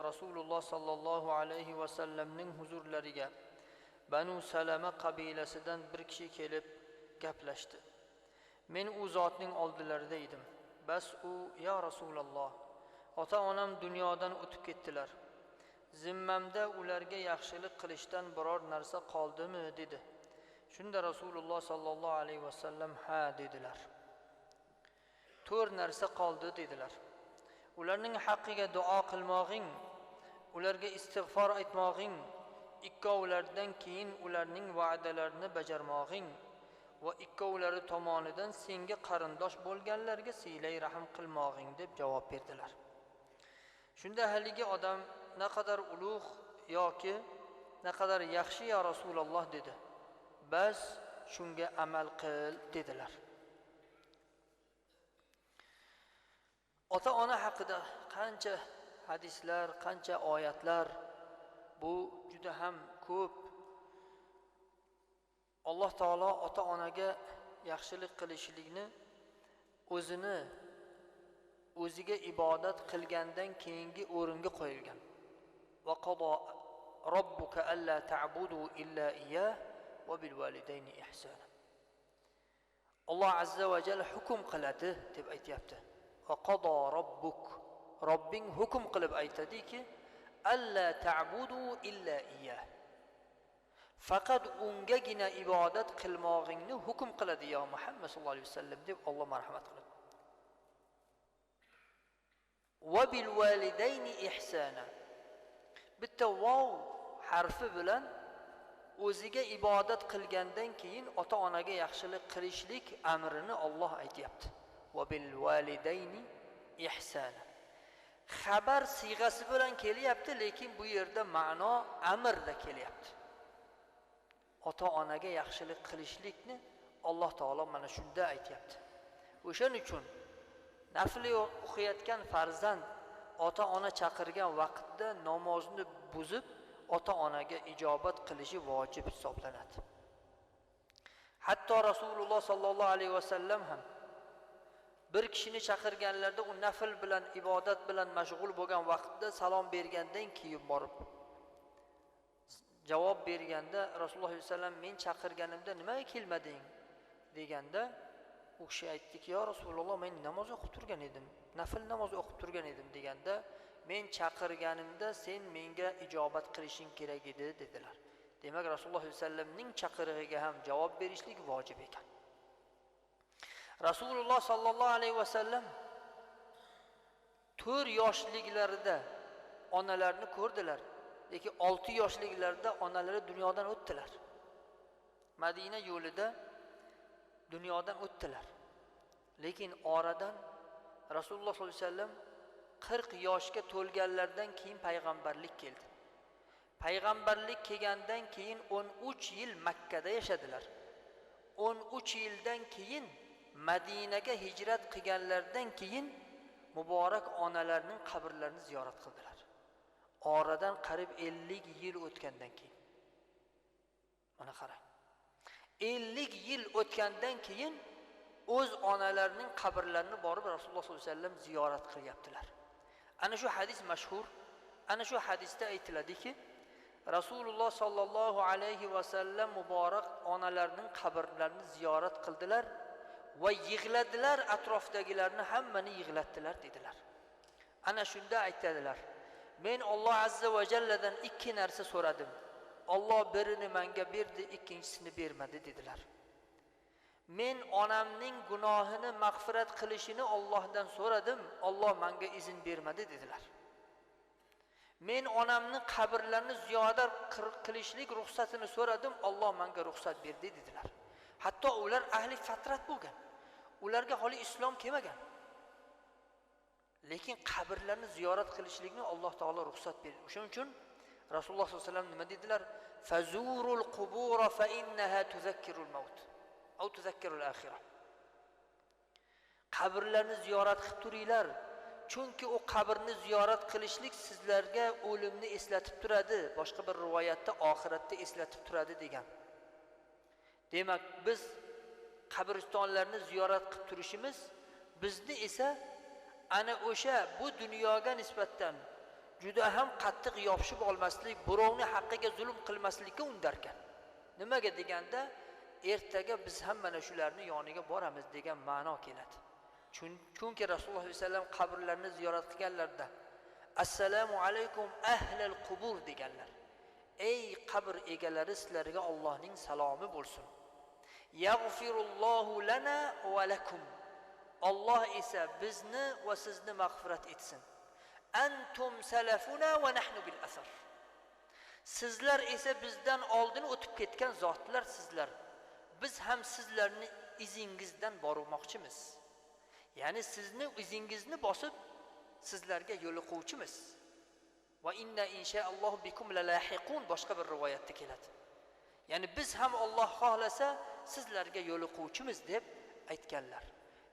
Rasululloh sallallohu alayhi va sallamning huzurlariga Banu Salama qabilasidan bir kishi kelib gaplashdi. Men u zotning oldilarida edim. Bas u: "Ya Rasululloh, ota-onam dunyodan o'tib ketdilar. Zimmamda ularga yaxshilik qilishdan biror narsa qoldimi?" dedi. Shunda Rasululloh sallallohu alayhi va sallam ha dedilar. 4 narsa qoldi dedilar. Ularning haqqiga duo qilmog'ing, ularga istig'for aytmog'ing, ikkovlaridan keyin ularning va'dalarini bajarmog'ing va ikkovlari tomonidan senga qarindosh bo'lganlarga siylay rahm qilmog'ing deb javob berdilar. Shunda haligi odam: "Naqadar ulug' yoki naqadar yaxshi ya Rasululloh" dedi. Bas shunga amal qil dedilar. Ota-ona haqida qancha hadislar, qancha oyatlar, bu juda ham ko'p. Alloh taolo ota-onaga yaxshilik qilishlikni o'zini o'ziga ibodat qilgandan keyingi o'ringa qo'yilgan. Va qado robbuka alla ta'budu illa iyyah va bil validayni ihsana. Alloh azza va jalla hukm qiladi deb aytayapti. Va qado robbuk, Robbing hukm qilib aytadiki, alla ta'budu illa iyyah. Faqat ungagina ibodat qilmog'ingni hukm qiladi ya Muhammad sallallohu alayhi vasallam deb Alloh marhamat qiladi. Va bil validayni ihsana. Bitta vav harfi bilan o'ziga ibodat qilgandan keyin ota-onaga yaxshilik qilishlik amrini Alloh aytayapti. Va bil validayni ihsana. Xabar siyg'asi bilan kelyapti, lekin bu yerda ma'no amrda kelyapti. Ota-onaga yaxshilik qilishlikni Alloh taolo mana shunda aytayapti. O'shaning uchun nafl o'qiyotgan farzand ota-ona chaqirgan vaqtda namozni buzib ota-onaga ijobat qilishi vojib hisoblanadi. Hatto Rasululloh sallallohu alayhi vasallam ham bir kishini chaqirganlarida u nafl bilan, ibodat bilan mashg'ul bo'lgan vaqtda salom bergandan keyin borib javob berganda Rasululloh sollallohu alayhi vasallam men chaqirganimda nimaga kelmading deganda u kishi aytdiki: "Ya Rasululloh, men namoz o'qib turgan edim, nafl namoz o'qib turgan edim" deganda, "Men chaqirganimda sen menga ijobat qilishing kerak edi" dedilar. Demak, Rasululloh sollallohu alayhi vasallamning chaqirig'iga ham javob berishlik vojib ekan. Rasululloh sollallohu alayhi vasallam 4 yoshliklarida onalarini ko'rdilar, lekin 6 yoshliklarida onalari dunyodan o'tdilar. Madina yo'lida dunyodan o'tdilar. Lekin oradan Rasululloh sollallohu alayhi vasallam 40 yoshga to'lganlaridan keyin payg'ambarlik keldi. Payg'ambarlik kelgandan keyin 13 yil Makkada yashadilar. 13 yildan keyin Madinaga hijrat qilganlaridan keyin muborak onalarning qabrlarini ziyorat qildilar. Oradan qarib 50 yil o'tgandan keyin. Mana qarang. 50 yil o'tgandan keyin o'z onalarining qabrlarini borib Rasululloh sollallohu alayhi vasallam ziyorat qilyaptilar. Ana shu hadis mashhur. Ana shu hadisda aytiladiki, Rasululloh sollallohu alayhi vasallam muborak onalarining qabrlarini ziyorat qildilar va yig'ladilar, atrofdagilarni hammani yig'latdilar dedilar. Ana shunda aytadilar: "Men Alloh azza va jalladan 2 narsa so'radim. Alloh birini menga berdi, ikkinchisini bermadi" dedilar. Men onamning gunohini mag'firat qilishini Allohdan so'radim, Alloh menga izn bermadi dedilar. Men onamning qabrlarini ziyorat qilishlik ruxsatini so'radim, Alloh menga ruxsat berdi dedilar. Hatto ular ahli fatrat bo'lgan. Ularga hali islom kelmagan. Lekin qabrlarni ziyorat qilishlikni Alloh taolo ruxsat berdi. O'shuning uchun Rasululloh sollallohu alayhi vasallam nima dedilar? Fazurul qubura fa innaha tuzakkirul maut aw tuzakkirul akhirah. Qabrlarni ziyorat qilib turinglar, chunki u qabrni ziyorat qilishlik sizlarga o'limni eslatib turadi. Boshqa bir rivoyatda oxiratni eslatib turadi degan. Demak, biz qabristonlarni ziyorat qilib turishimiz bizni esa ana o'sha bu dunyoga nisbatan juda ham qattiq yopishib olmaslik, birovni haqqiga zulm qilmaslikka undarkan. Nimaga deganda, ertaga biz ham mana shularni yoniga boramiz degan ma'no keladi. Chunki Rasululloh sollallohu alayhi vasallam qabrlarni ziyorat qilganlarda assalomu alaykum ahlal qubur deganlar. Ey qabr egalari, sizlarga Allohning salomi bo'lsin. Yaghfirullohu lana va lakum. Alloh esa bizni va sizni mag'firat etsin. Antum salafuna va nahnu bil asar. Sizlar esa bizdan oldin o'tib ketgan zotlar sizlar. Biz ham sizlarni izingizdan bormoqchimiz. Ya'ni sizni izingizni bosib sizlarga yo'liquvchimiz. Va inna inshaallohu bikum lalahiqun boshqa bir rivoyatda keladi. Ya'ni biz ham Alloh xohlasa sizlarga yo'liquvchimiz deb aytganlar.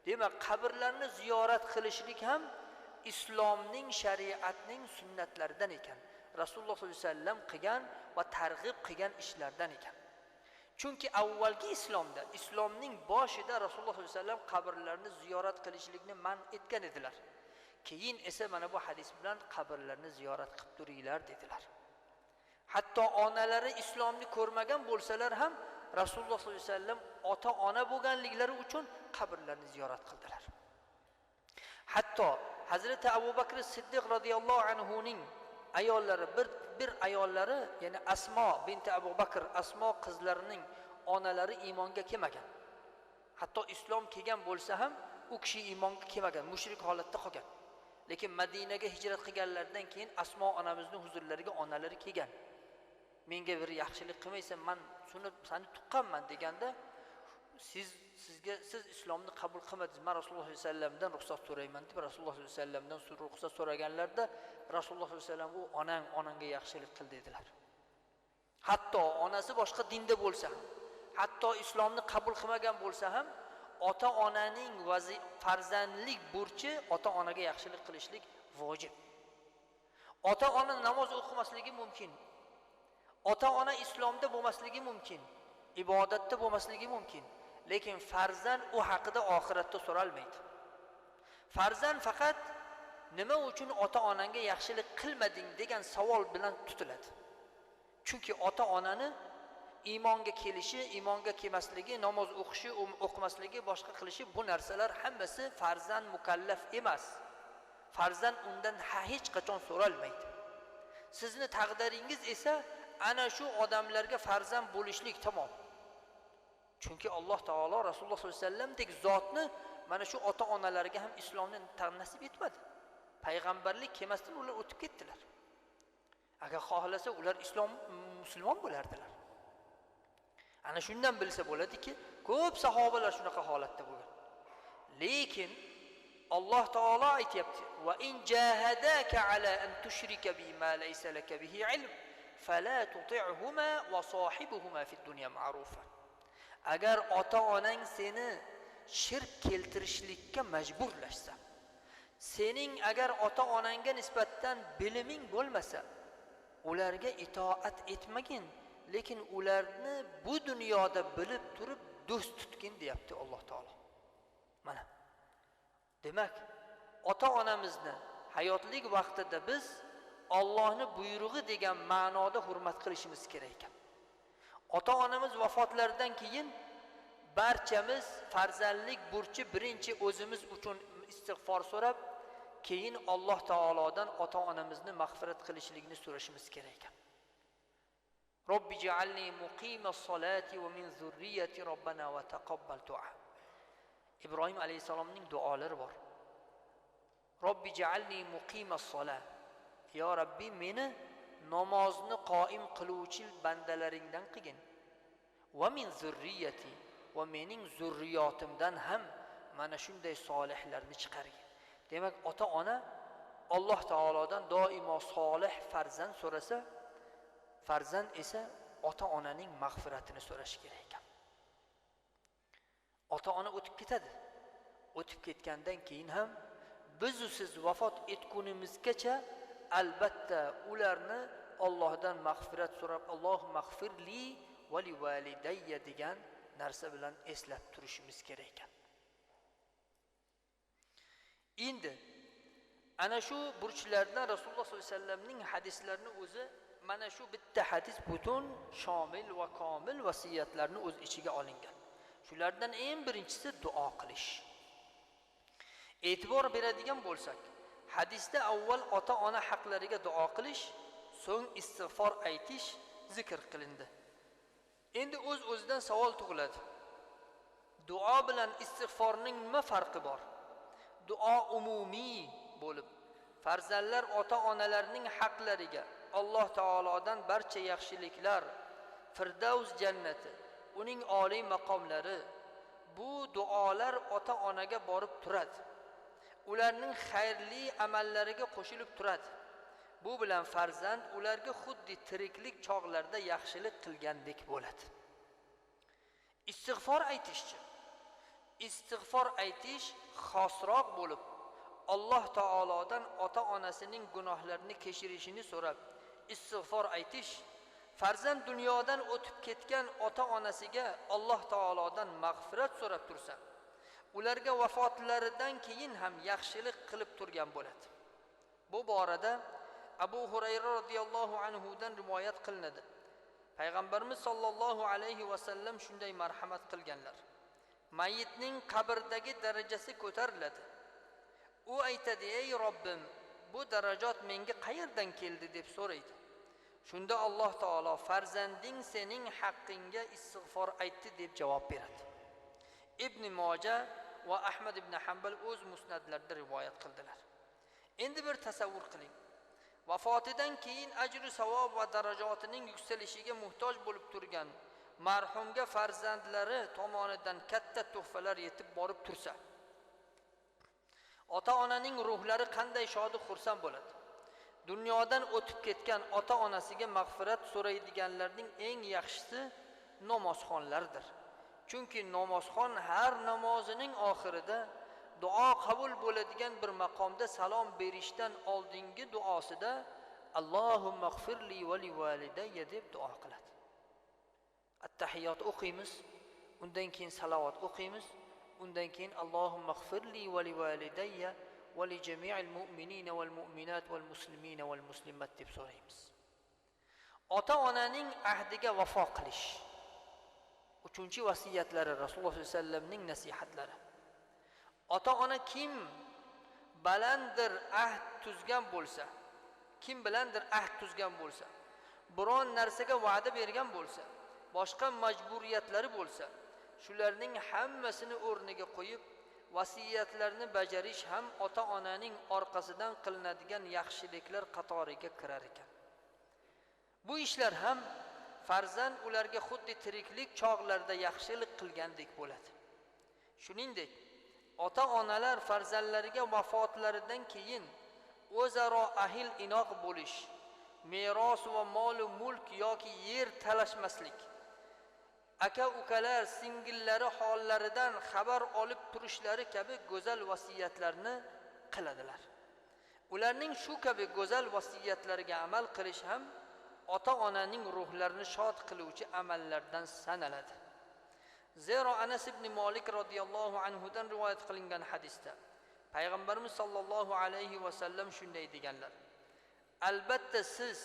Demak, qabrlarni ziyorat qilishlik ham islomning, shariatning sunnatlaridan ekan. Rasululloh sollallohu alayhi vasallam qilgan va targ'ib qilgan ishlardan ekan. Chunki avvalgi islomda, islomning boshida Rasululloh sollallohu alayhi vasallam qabrlarni ziyorat qilishlikni man etgan edilar. Keyin esa mana bu hadis bilan qabrlarni ziyorat qilib turinglar dedilar. Hatto onalari islomni ko'rmagan bo'lsalar ham Rasululloh sollallohu alayhi vasallam ota-ona bo'lganliklari uchun qabrlarni ziyorat qildilar. Hatto Hazrati Abu Bakr Siddiq radhiyallohu anhu ning ayollari, bir ayollari, ya'ni Asmo binti Abu Bakr, Asmo qizlarining onalari iymonga kelmagan. Hatto islom kelgan bo'lsa ham u kishi iymonga kelmagan, mushrik holatda qolgan. Lekin Madinaga hijrat qilganlaridan keyin Asmo onamizning huzurlariga onalari kelgan. Menga bir yaxshilik qilmaysan, men seni tuqqanman deganda, siz islomni qabul qilmadingiz, men Rasululloh sollallohu alayhi vasallamdan ruxsat so'rayman deb Rasululloh sollallohu alayhi vasallamdan ruxsat so'raganlarda Rasululloh sollallohu alayhi vasallam u onang, onangga yaxshilik qil dedilar. Hatto onasi boshqa dinda bo'lsa ham, hatto islomni qabul qilmagan bo'lsa ham, ota-onaning farzandlik burchi ota-onaga yaxshilik qilishlik vojib. Ota-ona namoz o'qimasligi mumkin. Ota-ona islomda bo'lmasligi mumkin, ibodatda bo'lmasligi mumkin, lekin farzand u haqida oxiratda so'ralmaydi. Farzand faqat nima uchun ota-onangga yaxshilik qilmading degan savol bilan tutiladi. Chunki ota-onani iymonga kelishi, iymonga kelmasligi, namoz o'qishi, o'qimasligi, boshqa qilishi, bu narsalar hammasi farzand mukallaf emas. Farzand undan hech qachon so'ralmaydi. Sizni taqdiringiz esa ana shu odamlarga farzand bo'lishlik tamom. Chunki Alloh taolo Rasululloh sollallohu alayhi vasallamdek zotni mana shu ota-onalarga ham islomni nasib etmadi. Payg'ambarlik kelmasdan ular o'tib ketdilar. Agar xohlasa ular islom musulmon bo'lardilar. Ana shundan bilsa bo'ladiki, ko'p sahobalar shunaqa holatda bo'lgan. Lekin Alloh taolo aytayapti: "Va in jahadaka ala an tushrika bima laysa laka bihi ilm, fala tuti'huma va sohibuhuma fid dunya ma'rufa." Agar ota-onang seni shirk keltirishlikka majburlashsa, sening agar ota-onangga nisbatan biliming bo'lmasa, ularga itoat etmagin, lekin ularni bu dunyoda bilib turib do'st tutgin deyapti Alloh taolo. Mana. Demak, ota-onamizni hayotlik vaqtida biz Allohning buyrug'i degan ma'noda hurmat qilishimiz kerak ekan. Ota-onamiz vafotlaridan keyin barchamiz farzandlik burchi birinchi o'zimiz uchun istig'for so'rab, keyin Alloh taolodan ota-onamizni mag'firat qilishligini so'rashimiz kerak ekan. Robbi ja'alni muqimas solati va min zurriyyati robbana va taqabbal du'a. Ibrohim alayhisalomning duolari bor. Robbi ja'alni muqimas solat. Ya Rabbi, meni namozni qoim qiluvchi bandalaringdan qilgin. Va min zurriyyati, va mening zurriyotimdan ham mana shunday solihlarni chiqargin. Demak, ota-ona Alloh taolodan doimo solih farzand so'rasa, farzand esa ota-onaning mag'firatini so'rashi kerak ekan. Ota-ona o'tib ketadi. O'tib ketgandan keyin ham biz siz vafot etgunimizgacha albatta ularni Allohdan mag'firat so'rab, Allohumma mag'firli va li validayya degan narsa bilan eslab turishimiz kerak ekan. Endi Ana shu burchlardan Rasululloh sollallohu alayhi vasallamning hadislarini o'zi, mana shu bitta hadis butun shomil va komil vasiyatlarni o'z ichiga olingan. Shulardan eng birinchisi duo qilish. E'tibor beradigan bo'lsak, hadisda avval ota-ona haqlariga duo qilish, so'ng istig'for aytish zikr qilindi. Endi o'z-o'zidan savol tug'iladi. Duo bilan istig'forning nima farqi bor? Duo umumiy bo'lib, farzandlar ota-onalarning haqlariga Alloh taolodan barcha yaxshiliklar, Firdavs jannati, uning oliy maqomlari, bu duolar ota-onaga borib turadi. Ularning xayrli amallariga qo'shilib turadi. Bu bilan farzand ularga xuddi tiriklik chog'larida yaxshilik qilgandek bo'ladi. Istig'for aytishchi. Istig'for aytish xosroq bo'lib, Alloh taolodan ota-onasining gunohlarini kechirishini so'rab istig'for aytish, farzand dunyodan o'tib ketgan ota-onasiga Alloh taolodan mag'firat so'rab tursa, ularga vafotlaridan keyin ham yaxshilik qilib turgan bo'ladi. Bu borada Abu Hurayra radhiyallohu anhu dan rivoyat qilinadi. Payg'ambarimiz sollallohu alayhi va sallam shunday marhamat qilganlar: Mayitning qabrdagi darajasi ko'tariladi. U aytadi: "Ey Robbim, bu darajot menga qayerdan keldi?" deb so'raydi. Shunda Alloh taolo: "Farzanding sening haqqingga istig'for aytdi" deb javob beradi. Ibn Moja va Ahmad ibn Hanbal o'z musnadlarida rivoyat qildilar. Endi bir tasavvur qiling. Vafotidan keyin ajru savob va darajotining yuksalishiga muhtoj bo'lib turgan marhumga farzandlari tomonidan katta tuhfalar yetib borib tursa, ota-onaning ruhlari qanday shod va xursand bo'ladi. Dunyodan o'tib ketgan ota-onasiga mag'firat so'raydiganlarning eng yaxshisi namozxonlardir. Chunki namozxon har namozining oxirida duo qabul bo'ladigan bir maqomda salom berishdan oldingi duosida Allohumma ighfirli va li validayya deb duo qiladi. At-tahiyyot o'qiymiz, undan keyin salovat o'qiymiz, undan keyin Allohumma ighfirli va li validayya va li jami'il mu'minina wal mu'minat wal muslimina wal muslimat deb so'raymiz. Ota-onaning ahdiga vafo qilish. Uchinchi vasiyatlari Rasululloh sollallohu alayhi vasallamning nasihatlari. Ota-ona kim bilandir ahd tuzgan bo'lsa, kim bilandir ahd tuzgan bo'lsa, biron narsaga va'da bergan bo'lsa, boshqa majburiyatlari bo'lsa, shularning hammasini o'rniga qo'yib, vasiyatlarni bajarish ham ota-onaning orqasidan qilinadigan yaxshiliklar qatoriga kirar ekan. Bu ishlar ham farzand ularga xuddi tiriklik chog'larida yaxshilik qilgandek bo'ladi. Shuningdek, ota-onalar farzandlariga vafotlaridan keyin o'zaro ahil inoq bo'lish, meros va mol mulk yoki yer talashmaslik, aka-ukalar singillari hollaridan xabar olib turishlari kabi go'zal vasiyatlarni qiladilar. Ularning shu kabi go'zal vasiyatlariga amal qilish ham ota-onaning ruhlarini shod qiluvchi amallardan sanaladi. Zero Anas ibn Malik radhiyallohu anhu dan rivoyat qilingan hadisda Payg'ambarimiz sollallohu alayhi va sallam shunday deganlar: Albatta siz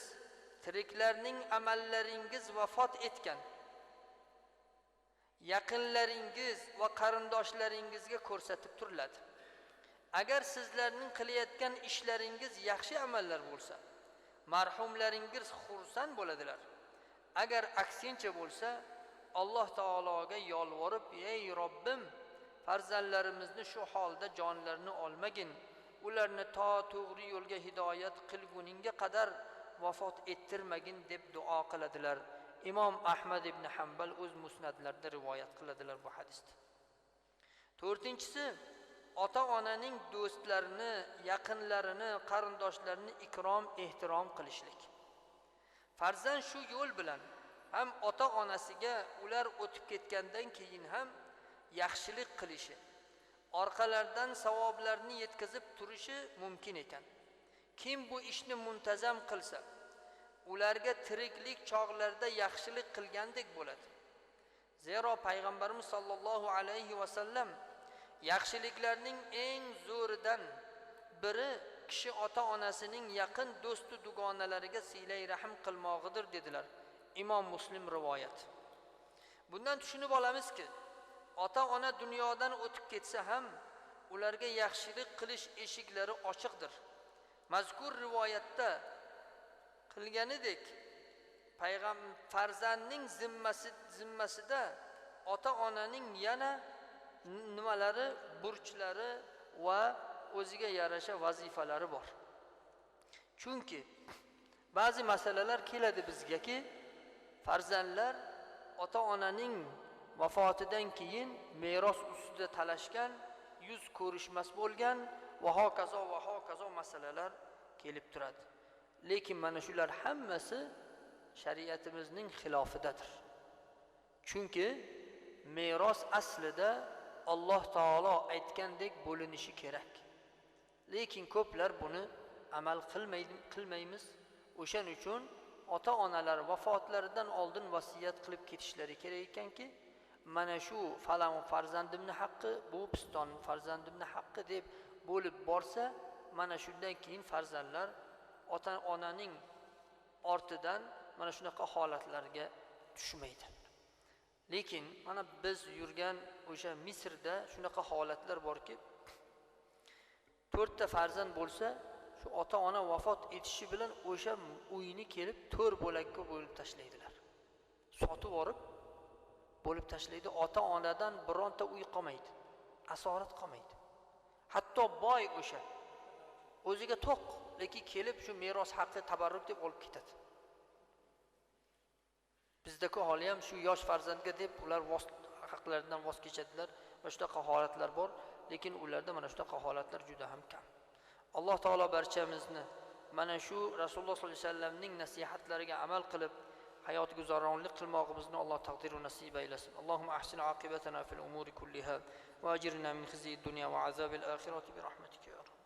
tiriklarning amallaringiz vafot etgan yaqinlaringiz va qarindoshlaringizga ko'rsatib turiladi. Agar sizlarning qilayotgan ishlaringiz yaxshi amallar bo'lsa, marhumlaringiz xursand bo'ladilar. Agar aksincha bo'lsa, Alloh taologa yolvorib, ey Robbim, farzandlarimizni shu holda jonlarini olmagin, ularni to to'g'ri yo'lga hidoyat qilguningga qadar vafot ettirmagin deb duo qiladilar. Imom Ahmad ibn Hanbal o'z musnadlarida rivoyat qiladilar bu hadisni. To'rtinchisi, ota-onaning do'stlarini, yaqinlarini, qarindoshlarini ikrom, ehtirom qilishlik. Farzand shu yo'l bilan ham ota-onasiga ular o'tib ketgandan keyin ham yaxshilik qilishi, orqalaridan savoblarni yetkazib turishi mumkin ekan. Kim bu ishni muntazam qilsa, ularga tiriklik chog'larida yaxshilik qilgandek bo'ladi. Zero Payg'ambarimiz sollallohu alayhi va sallam yaxshiliklarning eng zo'ridan biri kishi ota onasining yaqin do'stu dugonalariga siylay rahm qilmog'idir dedilar. Imom Muslim rivoyat. Bundan tushunib olamizki, ota ona dunyodan o'tib ketsa ham ularga yaxshilik qilish eshiklari ochiqdir. Mazkur rivoyatda qilganidek payg'ambar farzandning zimmasida ota onaning yana nimalari, burchlari va o'ziga yarasha vazifalari bor. Chunki ba'zi masalalar keladi bizgaki, farzandlar ota onaning vafotidan keyin meros ustida talashgan, yuz ko'rishmas bo'lgan va hokazo va hokazo masalalar kelib turadi. Lekin mana shular hammasi shariatimizning xilofidadir. Chunki meros aslida Alloh taolo aytgandek bo'linishi kerak. Lekin ko'plar buni amal qilmaymiz. O'shaning uchun ota-onalar vafotlaridan oldin vasiyat qilib ketishlari kerak ekanki, mana shu falon farzandimni haqqi, bu piston farzandimni haqqi deb bo'lib borsa, mana shundan keyin farzandlar ota-onaning ortidan mana shunaqa holatlarga tushmaydi. Lekin mana biz yurgan o'sha Misrda shunaqa holatlar borki, 4 ta farzand bo'lsa, shu ota-ona vafot etishi bilan o'sha uyni kelib 4 bo'lakka bo'lib tashlaydilar. Sotib olib bo'lib tashlaydi. Ota-onadan bironta uy qolmaydi, asorat qolmaydi. Hatto boy o'sha o'ziga to'q, lekin kelib shu meros haqqi tabarruk deb olib ketadi. Bizdagi holi ham shu yosh farzandga deb ular haqlaridan voz kechadilar va shunaqa holatlar bor, lekin ularda mana shunaqa holatlar juda ham kam. Alloh taolo barchamizni mana shu Rasululloh sollallohu alayhi vasallamning nasihatlariga amal qilib hayot guzaronlik qilmog'imizni Alloh taqdir va nasib aylasin. Allohumma ahsin oqibatana fil umuri kulliha va ajirna min khizyid dunya va azabil oxirati bi rahmatika ya Rabb.